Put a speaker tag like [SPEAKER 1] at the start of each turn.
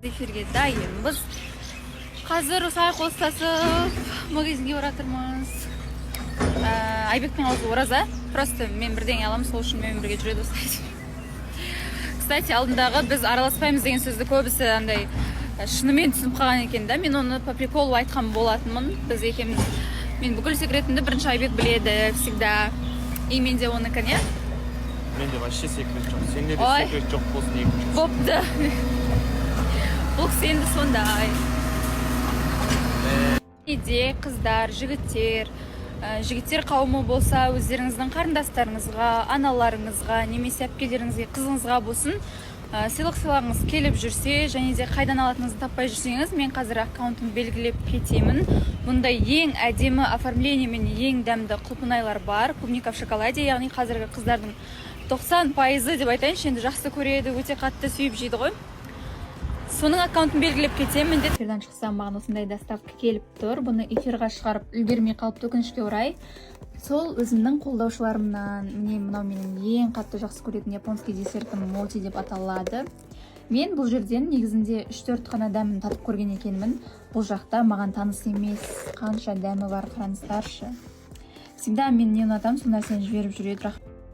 [SPEAKER 1] Эфирге дайынбыз. Қазір осылай қол ұстасып магазинге бара жатырмыз. Айбектің аузы ораза, просто мен бірдеңе аламын, сол үшін менімен бірге жүреді осылай. Кстати, алдындағы «біз араласпаймыз» деген сөзді көбісі андай шынымен түсініп қалған екен да. Мен оны по приколу айтқан болатынмын. Біз екеуміз, мен бүкіл секретімді бірінші Айбек біледі всегда, и мен де оныкін, иә.
[SPEAKER 2] Менде вообще секрет жоқ, сенде де
[SPEAKER 1] Ой.
[SPEAKER 2] Секрет жоқ болсын екінші.
[SPEAKER 1] Бопты, бұл кісі енді сондай. Неде қыздар, жігіттер, жігіттер қауымы болса, өздеріңіздің қарындастарыңызға, аналарыңызға немесе әпкелеріңізге, қызыңызға болсын, сыйлық сыйлағыңыз келіп жүрсе және де қайдан алатыныңызды таппай жүрсеңіз, мен қазір аккаунтын белгілеп кетемін. Бұндай ең әдемі оформление мен ең дәмді құлпынайлар бар, клубника в шоколаде, яғни қазіргі қыздардың 90%-ы деп айтайыншы енді, жақсы көреді, өте қатты сүйіп жейді ғой. Соның аккаунтын белгілеп кетемін. Міндет эфирден шықсам, маған осындай доставка келіп тұр. Бұны эфирға шығарып үлгермей қалыпты, өкінішке орай. Сол өзімнің қолдаушыларымнан. Міне, мынау менің ең қатты жақсы көретін японский десертім, моти деп аталады. Мен бұл жерден негізінде 3-4 қана дәмін татып көрген екенмін. Бұл жақта маған таныс емес қанша дәмі бар, қараңыздаршы. Всегда мен не ұнатамын, сол нәрсені жіберіп жүреді.